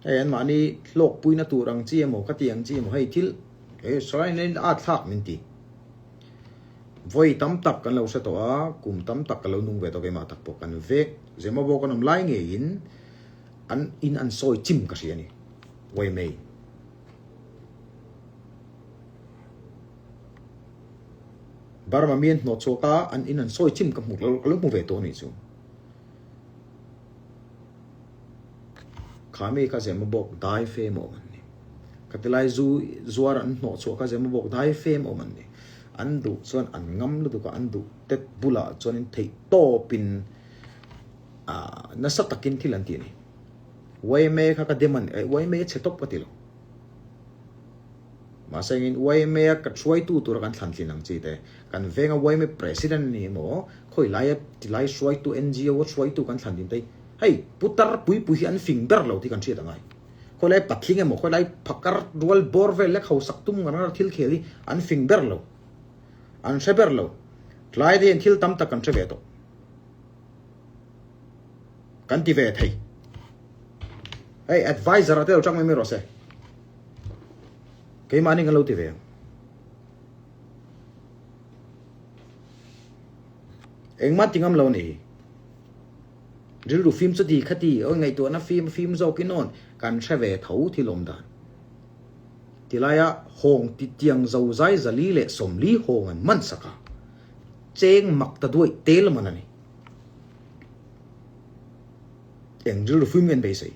Hei anmahni hlawkpuina tur ang chi emaw ka ti ang chi emaw hei thil he shrine in a thlak min ti. Vawi tam tak kan lo hre tawh a, kum tam tak ka lo nung ve tawh keimah tak pawh kan vek Zemabawk kan awm lai ngeiin an in an sawi chim ka hria a ni. Waimei. Burma mi an hnawh chhuak a, an in an sawi chim ka hmu ka lo hmu ve tawh a nih chu. Kha mi kha Zemabawk dai fem awm an ni. Khatilai zu zuar an hnawh chhuah kha Zemabawk dai fem awm an ni. An duh chuan an ngam lutuk a, an duh tet bulah chuanin theih tawpin ah nasa takin thil an ti a ni. Yma kha ka dem a ni, yma a chhe tawp ka ti lo. Mahse engin yma a ka hruaitu tura kan thlan thin ang chi te, kan venga yma president a ni emaw, khawi laia tilai hruaitu NGO a hruaitu kan thlan thin te hi, hei putar pui pui hi an fing ber lo tih kan hriat angai. Khawi lai patling emaw, khawi lai phakar rual bawr vel lek hausak tum ngar ngar thil khel hi an fing ber lo, an hre ber lo. Tlai te hian thil tam tak kan hre ve tawh. Kan ti ve thei. Hei advisor a te lo tang mai mai rawh se. Keimahni kan lo ti ve ang. Engmah ti ngam lo ni hi. Rilru fim chu ti kha ti, oi ngaihtuahna fim fim zawkin awn kan hre ve tho thil awm dan. Tilaia hawng ti tiang zo zai 440 hawng an man sak a. Cheng mak ta duaih tel man a ni. Eng rilru fim nge an beisei?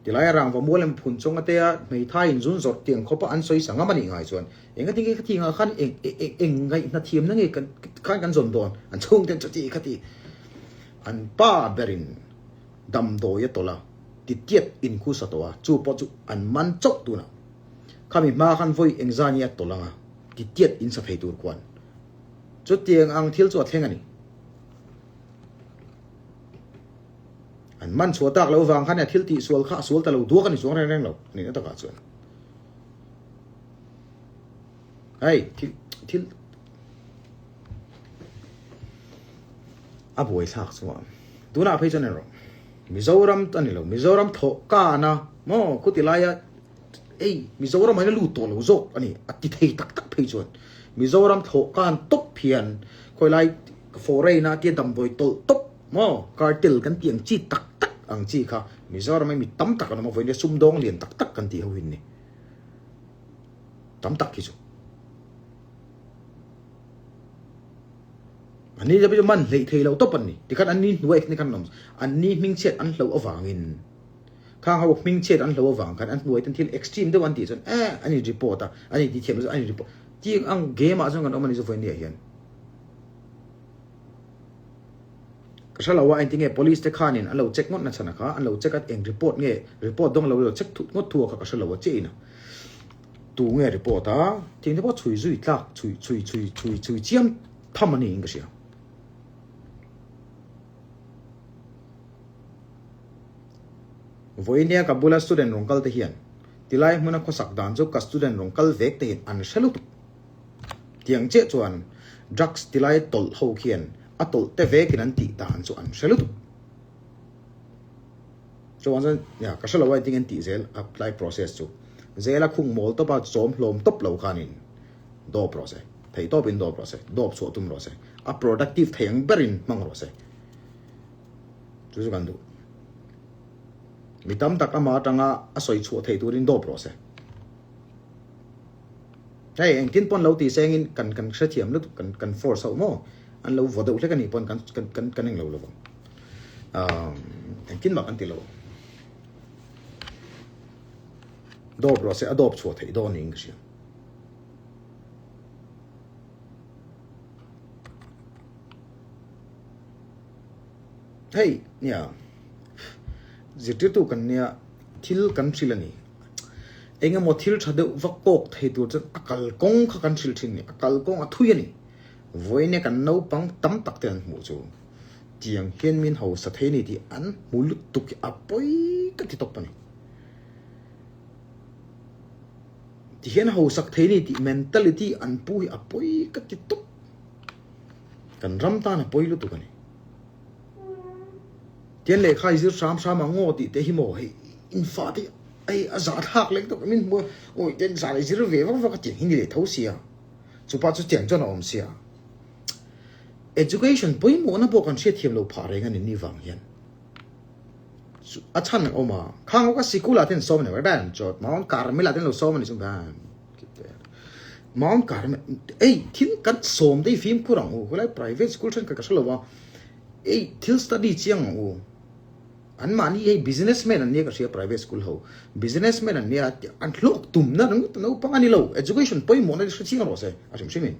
Tilai a rangva mual em phun chawng atea hmeithai in zun zawrh tiang khawpa an sawi sa ngam a nih ngai chuan eng atinge kha thingah khan eng eng ngaihna thiamna nge kan khan kan zawn dawn an chhungten chuti kha ti an pa berin damdawi a tawlh a titiat in khu sa tawh a chu pawh chu an man chauh tunah khami hma khan vawi engzani a tawlh anga titiat in sa thei tur khuan chutiang ang thil chu a thleng a ni. An man chhuah tak loh vang khan a thil tih sual kha a sual ta lo duak a ni chuang reng reng lo a nihna takah chuan. Hei thil thil a buai thlak chuan tunah phei chuan erawh Mizoram a ni lo Mizoram thawh kana maw khuti laia ei Mizoram ah hian a lut tawh lo zawk a ni a ti thei tak tak phei chuan Mizoram thawh kan tawp hian khawilai foreign a tia damdawi tawlh tawp Maw? Cartel kan tih ang chi tak tak ang chi kha Mizoram hi mi tam tak an awm a, vawiin sumdawng lian tak tak kan tih ho hin ni. Tam tak hi chu. An ni chu man hleih thei lo tawp an ni. Tikhan an ni hnuai ni khan an awm. An ni hmingchhiat an hloh avangin khang ho hmingchhiat an hloh avang khan an hnuai ten thil extreme deuh an tih chuan eh an in report a, an in tithiam chu an in report. Tiang ang game ah chuan kan awm a ni chu vawiin ni ah hian. Ka hre lo a, engtinge police te khanin an lo check ngawt na chhan a kha, an lo check a, eng report nge, report dawng lo lo check thut ngawt thu a kha ka hre lo a chiah in a, tu nge report a, thing te pawh chhui zui tlak, chhui chhui chhui chhui chhui chiam tham a ni in ka hria. Vawinia ka bula student rawn kal te hian tilai hmuna khawsak dan chu ka student rawn kal vek te hian an hre lutuk. Tiang chiah chuan drugs tilai tawlh ho khian a tawlh te vekin an tih dan chu an hre lutuk. Chuan chuan ya ka hrelo a engtin an tih zel a tlai process chu. Zela khung mawl tawp a chawm hlawm tawp lo khanin dawp rawh se. Theih tawpin dawp rawh se. Dawp chhuah tum rawh se. A productive thei ang berin hmang rawh se. Chu chu kan duh. Mi tam tak ama atanga a sawi chhuah theih turin dawp rawh se. Hei engtin pawn lo tih sengin kan kan hrethiam lutuk kan kan force ho maw an lo vaw deuh hlek a nih pawn kan kan kan kan englo lovang umm engtin mah kan ti lo dawp rawh se a dawp chhuah theih dawn niin ka hria. Hei nia zirtirtu kan nia thil kan hrilh a ni. Eng emaw thil tha deuh va kawk thei tur chuan a kalkawng kha kan hrilh thin a ni, a kalkawng a thui a ni. Vawiin kan naupang tam tak te an hmuh chu tiang hian min hausa thei a ni tih an hmu lutuk hi a pawi ka ti tawp a ni. Ti hian hausak thei a ni tih mentality an pu hi a pawi ka ti tawp. Kan ram tan a pawi lutuk a ni. Tian lehkha i zir hram hram ang aw tih te hi maw hei in fate hei a zah thlak lek deuh min hmu a, awi ten zah leh zir ve vak vak a tiang hi ni leh tho sia, chupa chu tiang chuan a awm sia. Education pawimawhna pawh kan hriatthiam loh phah reng a ni ni vang hian a chhan a awm a, khang awka sikul ah te an sawm a ni ban chawt Mount Carmel ah te an lo sawm a ni chu ban Mount Carmel ei thil kan sawm te hi fimkhur ang u khawilai private school thenkhat ka hre lo va. Ei thil study chiang ang u. An mahni hei businessman an nia ka hria private school ho. Businessman an nia an hlawk tumna ringawt naupang a ni lo. Education pawimawhna hi hre chiang rawh se a hrim hrim in.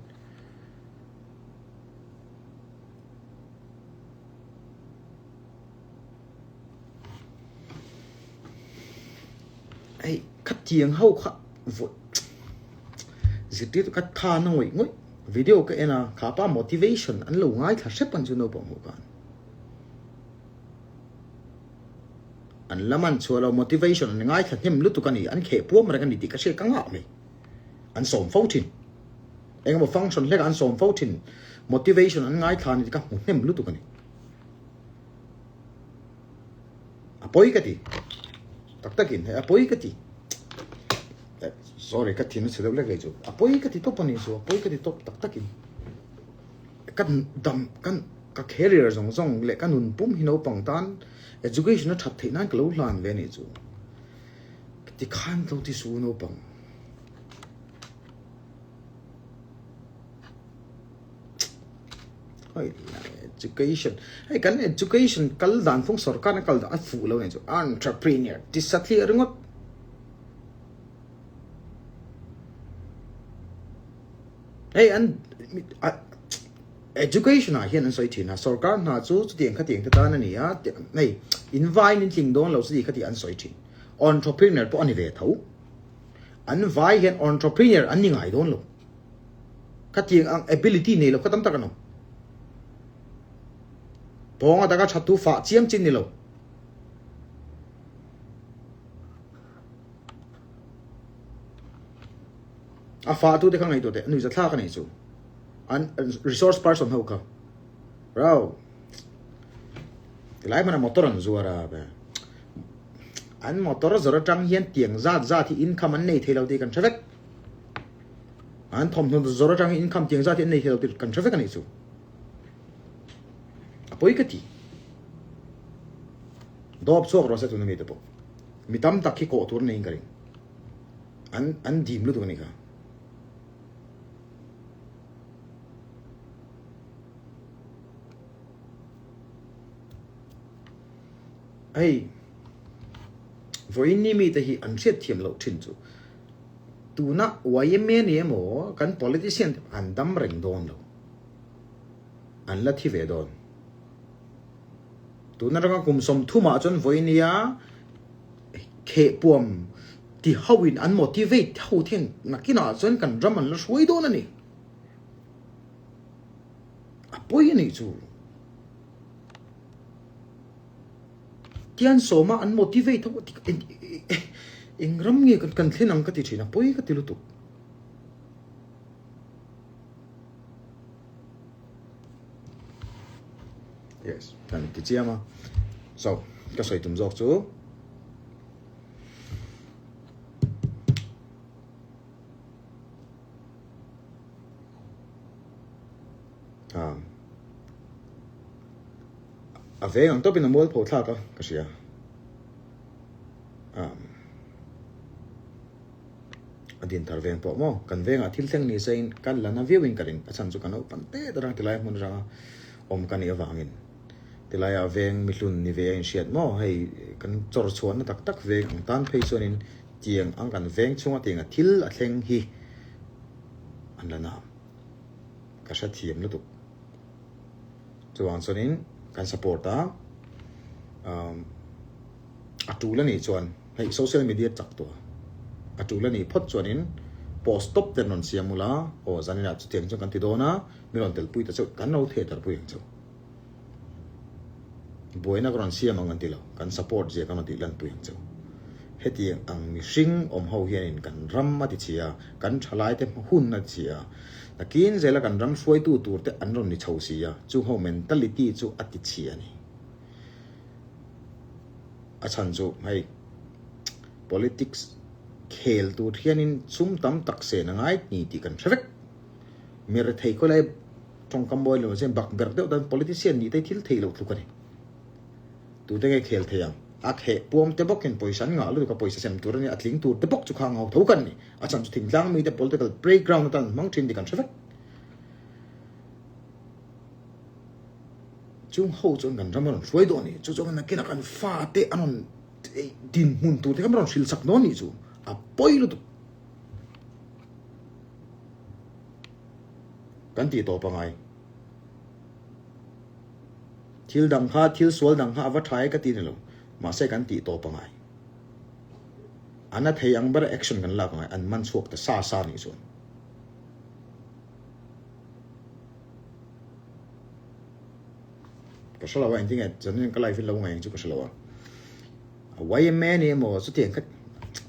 Hei khatiang ho kha zirtirtu kha tha na ngawih ngawih. Video ka en a, kha pa motivation an lo ngaithla hrep ang chu naupang ho khan. An la man chhuah lo motivation an ngaithla hnem lutuk a ni, an kheh puam reng a ni tih ka hriat ka ngah mai. An sawm fo thin. Engemaw function hlekah an sawm fo thin. Motivation an ngaithla a ni tih ka hmu hnem lutuk a ni. A pawi ka ti. Tak takin hei a pawi ka ti. Sorry ka thin a chhe deuh lek leh chu. A pawi ka ti tawp a ni chu, a pawi ka ti tawp tak takin. Ka dam kan ka career zawng zawng leh ka nun pum hi naupang tan education a that theih nan ka lo hlan ve a ni chu. Tikhan ka lo ti su naupang. Hei education hei kan education kal dan phung sorkar na kal dan a fuh lo nen chu entrepreneur ti satliah ringawt hei an education ah hian an sawi thin a sorkar hna chu chutiang khatiang te tan a ni a hei in vai in tling dawn lo chuti khati an sawi thin entrepreneur pawh a ni ve tho an vai hian entrepreneur an ni ngai dawn lo. Khatiang ang ability nei lo kha tam tak an awm. Pawnga taka that thu fah chiam chin ni lo. A fah tu te kha ngaihtuah teh nuihza thlak a nih chu. An resource person ho kha. Rau. Tilai hmana motor an zuar a be. An motor zawr atang hian tiang zat zat hi income an nei thei lo tih kan hre vek. An thawmhnaw zawr atangin income tiang zat hi an nei thei lo tih kan hre vek a nih chu. A pawi ka ti. Dawp chhuak rawh se tuna mite pawh. Mi tam tak hi kawh tur neiin ka ring. An an dim lutuk a nih kha. Hei vawiin ni mite hi an hriat thiam loh thin chu. Tuna yma ni emaw kan politician te an dam reng dawn lo. An la thi ve dawn. Tuna ranga kum 30 ah chuan vawinia khehpuam ti ho in an motivate ho thian nakinah chuan kan ram an la hruai dawn a ni. A pawi a nih chu. Tian sawma an motivate ho eng ram nge kan thlen ang ka ti thin a pawi ka ti lutuk. Yes, kan ti chiam a. So, ka sawi tum zawk chu. Ah. A veng ang tawpin a mualpho thlak a ka hria. Um, a din thar veng pawh maw kan vengah thil thleng ni se in kan la na viau in ka ring a chhan chu kan naupan te te rang tilai hmun atanga awm ka nih avangin tilaiah veng mihlun ni ve a inhriat maw hei kan chawr chhuahna tak tak veng ang tan phei chuanin tiang ang kan veng chhunga tianga thil a thleng hi an la na ka hrethiam lutuk. Chuvang chuanin kan support a, a tul a nih chuan hei social media chak tawh a, a tul a nih phawt chuanin post tawp te an rawn siam ula, aw zaninah chutiang chuan kan ti dawn a, mi rawn telpui ta chauh, kan lo theihdarhpui ang chauh. Buaina ka rawn siam ang an ti lo, kan support zia kan rawn tih lanpui ang chauh. Hetiang ang mihring awm ho hianin kan ram a ti chhia, kan thalaite hun a ti chhia. Nakin zela kan ram hruaitu tur te an rawn ni chho si a, chung ho mentality chu a ti chhia a ni. A chhan chu hei politics khel tur hianin sum tam tak sen a ngai ni tih kan hre vek. Mi rethei khawilai tawngkam mawi lo chuan bak berh deuh dan politician nih te hi thil theih loh tluk a ni. Tute nge khel thei ang? A kheh puam te bawkin pawisa an ngah lutuk a, pawisa sem tur a nia, a tling tur te bawk chu kha ang ho tho kan ni. A chhan chu thingtlang mite political playground atan an hmang thin tih kan hre vek. Chung ho chuan kan ram a rawn hruai dawn a ni. Chu chuan nakinah kan fate an rawn dinhmun tur te kha an rawn hrilh chak dawn a nih chu. A pawi lutuk. Kan tih tawp a ngai. Thil dang kha, thil sual dang kha a va tha e ka ti ni lo. Mahse kan tih tawp a ngai. A na thei ang ber action kan lak a ngai. An man chhuak ta sa sa nih chuan. Ka hre lo a, engtin nge zanin ka live in lo ngaih ang chu ka hre lo a. A YMA ni emaw chutiang kha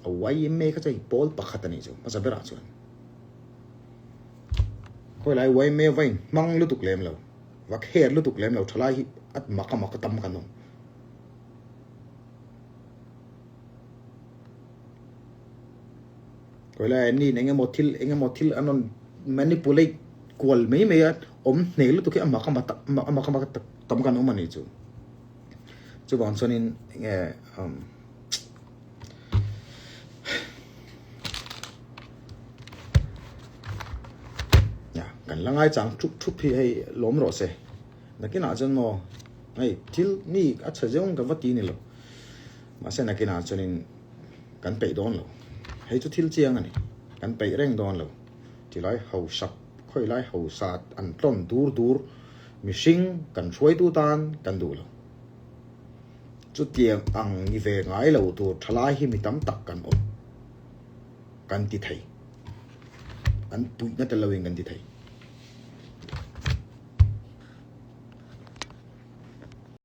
a YMA kha chu hei pawl pakhat a nih chu hmasa berah chuan. Khawi lai YMA va in hmang lutuk lem lo, va kher lutuk lem lo thalai hi a mak a mak a tam kan awm. Khawi lai an nin engemaw thil engemaw thil an rawn manipulate kual mai mai a awm hneh lutuk hi a mak a mak a mak a mak tam kan awm a nih chu. Chuvang chuanin enge umm ya kan la ngaichang thup thup hi hei lawm rawh se. Nakinah chuan maw hei thil mi a chhe zeuh ang ka va ti ni lo. Mahse nakinah chuanin kan peih dawn lo. Hei chu thil chiang a ni. Kan peih reng dawn lo. Tilai hausak khawilai hausa an tlawn dur dur mihring kan hruaitu tan kan duh lo. Chutiang ang ni ve ngai lo tur thalai hi mi tam tak kan awm. Kan ti thei. An puihna tel loin kan ti thei.